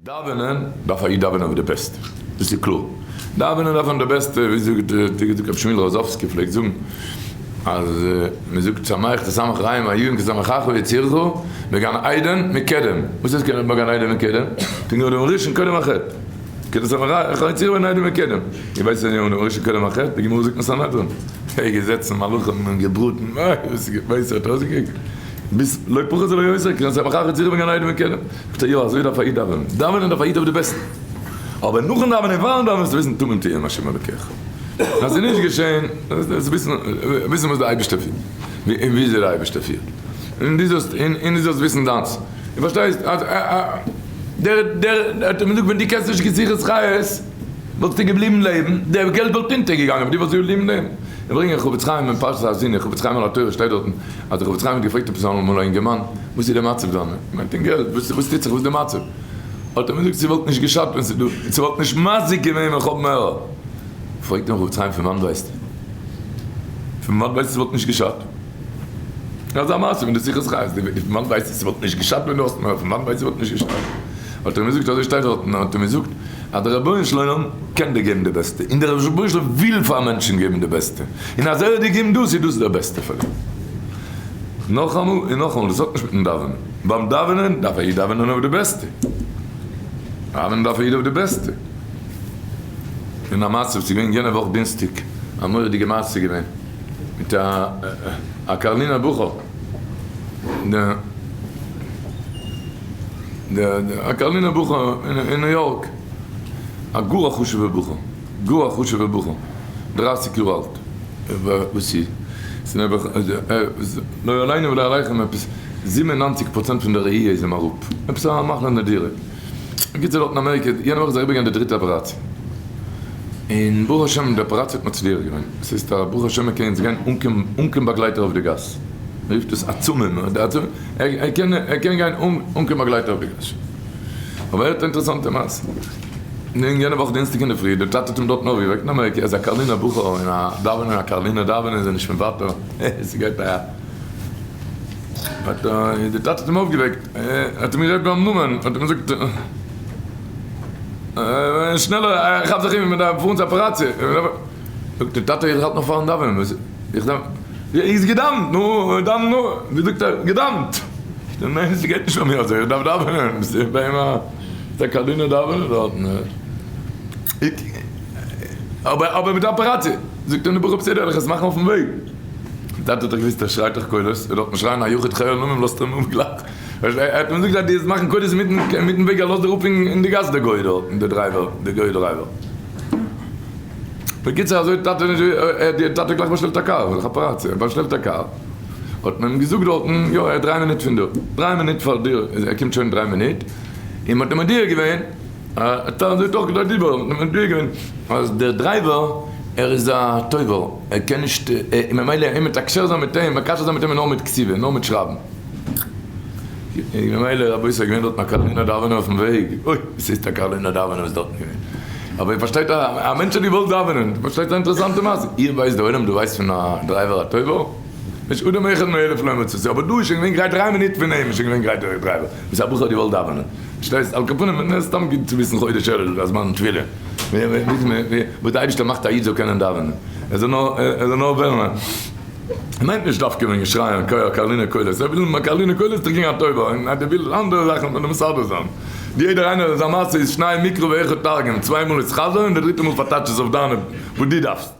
דאווענען דארף א איד דאווענען אויף די בעסטע, דאס איז קלאר. דאווענען דארף מען די בעסטע, ווי זאגט רבי שמואל ראזאווסקי פלעגט זאגן אז מען זאגט שמח תשמח רעים היום כי שמחך יצירך בגן עדן מקדם, וואס הייסט בגן עדן מקדם? פון אדם הראשון קודם החטא, כי תשמחך יצירך בגן עדן מקדם, איר ווייסט ווען אדם הראשון קודם החטא? די גמרא זאגט אין סנהדרין, ער איז געזעצן מלאכים און געבראטן, אוי וואס האט אויסגעקוקט, ביז לא פחות ולא יותר, כי תשמחך יצירך בגן עדן מקדם. זאגט ער יא אזוי דארף א איד דאווענען, דאווענען דארף א איד אויף די בעסטע, אבער נאכן דאווענען און פארן דאווענען זאלסטו וויסן תמים תהיה עם השם אלוקיך, אז ס'איז נישט געשען זאלסטו וויסן וויסן וואס דער אייבערשטער פירט, און וויאזוי דער אייבערשטער פירט, און דו זאלסט און דו זאלסט וויסן דיינס, דו פארשטייסט אז דער דער האט אים געזאגט ווען דו קענסט נישט קיין שיחות חיות וואלסטו געבליבן לעבן, דער געלט וואלט אונטערגעגאנגען אבער דו וואלסט געבליבן לעבן. זיי ברענגען חפץ חיים אין פרשת האזינו, חפץ חיים על התורה שטייט דארטן אז דער חפץ חיים האט געפרעגט עפעס אמאל א אינגערמאן, וואס איז די מצב דיינע? מיינט אין געלט, וואס וואס טוט זיך, וואס איז די מצב? האט ער מיר געזאגט ס'וואלט נישט געשאדט ווען ס'איז דא, ס'וואלט נישט מזיק געווען ווען כ'האב מער. פרעגט אים חפץ חיים פון וואנט ווייסטו? פון וואנט ווייסטו ס'וואלט נישט געשאדט? אזא מעשה פון די שיחות חיות, פון וואנט ווייסטו ס'וואלט נישט געשאדט ווען דו האסט מער? פון וואנט ווייסטו ס'וואלט נישט געשאדט? האט ער מיר געזאגט אזוי שטייט דארטן, האט ער מיר געזאגט אז דער רבונו של עולם קען דיר געבן די בעסטע, און דער רבונו של עולם וויל פאר מענטשן געבן די בעסטע, און אז ער האט דיר געגעבן דאס איז דאס דער בעסטע פאר דיר. נאכאמאל און נאכאמאל, דאס האט נישט מיטן דאווענען. ביים דאווענען דארף א איד דאווענען אויף די בעסטע. דאווענען דארף א איד אויף די בעסטע. און א מעשה וואס איז געווען יענע וואך דינסטאג, א מורא'דיגע מעשה געווען, מיט א א קארלינער בחור, א קארלינער בחור אין ניו יארק, א גאר א חשוב'ער בחור, גאר א חשוב'ער בחור, דרייסיג יאר אלט, וואס איז? ס'איז נעבעך לא עלינו ולא עליכם עפעס 97 פראצענט פון די ראי' איז אים אראפ, עפעס א מחלה נדירה. בקיצור דארט אין אמעריקע, יענע וואך איז אריבערגעגאנגען די דריטע אפעראציע, און ברוך השם די אפעראציע האט מצליח געווען, עס הייסט אז ברוך השם ער קען יעצט גיין אן קיין באגלייטער אויף די גאס, מען רופט עס עצמים, ער קען ער קען גיין אן קיין באגלייטער אויף די גאס. אבער הערט א אינטערעסאנטע מעשה. נו, יענע וואך דינסטאג אינדערפרי, דער טאטע האט אים דארטן אויפגעוועקט אין אמעריקע, ער איז א קארלינער בחור, און א דאווענען א קארלינער דאווענען איז ער נישט מוותר, ס'גייט א. האט דער טאטע האט אים אויפגעוועקט, האט אים גערעדט ביים נאמען, האט אים געזאגט, שנעלער, כאפ זיך אום, מ'דארף פארן צו אפעראציע. זאגט דער טאטע, איך האלט נאך פארן דאווענען, וואס איך דאווען? איז געדאווענט, נו, דאווען נו, ווי זאגט ער, געדאווענט. ניין, ס'גייט נישט ביי מיר אזוי, איך דארף דאווענען, ס'איז ביי אים א קארלינער דאווענען דארטן. אבער אבער מיט די אפעראציע, זאגט אים דער בחור, בסדר, וועל איך עס מאכן אויפן וועג. דער טאטע האט דאך געוואוסט ער שרייט דאך קולות, ער דארף נישט שרייען א יחיד חרם נאמען לאזט ער אים אפ גלייך. ער האט אים געזאגט אז דו וועסט מאכן קולות אינמיטן וועג ער לאזט דיר אפ אין די גאס דער גוי דארטן, דער דרייווער, דער גוי דרייווער. בקיצור אזוי טאטע נישט ווי די טאטע גלייך באשטעלט א קאר, וועלכע אפעראציע, באשטעלט א קאר, האט מען אים געזאגט דארטן יא ער איז דריי מינוט פון דא, דריי מינוט פאר דיר, ער קומט שוין דריי מינוט, און מען האט אים מודיע געווען, האט אזוי תוך כדי דיבור האט מען מודיע געווען אז דער דרייווער ער איז א טויבער ער קען נישט ממילא אים מתקשר זיין מיט אים מקשר זיין מיט אים איז נאר מיט כתיבה נאר מיט שרייבן. ממילא רבותי איז געווען דארטן א קארלינער דאווענען אויפן וועג, אוי וואס הייסט א קארלינער דאווענען וואס איז דארטן געווען, אבער איר פארשטייט א מענטש האט געוואלט דאווענען, איר פארשטייט א אינטערעסאנטע מעשה, איר ווייסט די עולם דא ווייסט פון א דרייווער א טויבער? נישט אדם אחד מאלף לא מצאתי, אבער דא איז שוין געווען גרייט דריי מינוט פון אים איז שוין געווען גרייט דער דרייווער, וואס א בחור האט געוואלט דאווענען, פארשטייסט, על כל פנים איז סתם גוט צו וויסן חודש אלול א זמן תפילה, וואס די אייבערשטער מאכט א איד זאל קענען דאווענען, ער זאל נאר ער זאל נאר וועלן. מיינט נישט דווקא וועגן שרייען קארלינער קולות, ער וויל קארלינער קולות איז דאך געגן א טובה, און אז דו ווילסט אנדערע זאכן זאל ער מסדר זיין. ווי יעדער איינער זיין מעשה איז שניי מקרא ואחד תרגום, צוויי מאל איז חזר און די דריטע מאל פארטייטש עס אויף דיינע וואס דו דארפסט.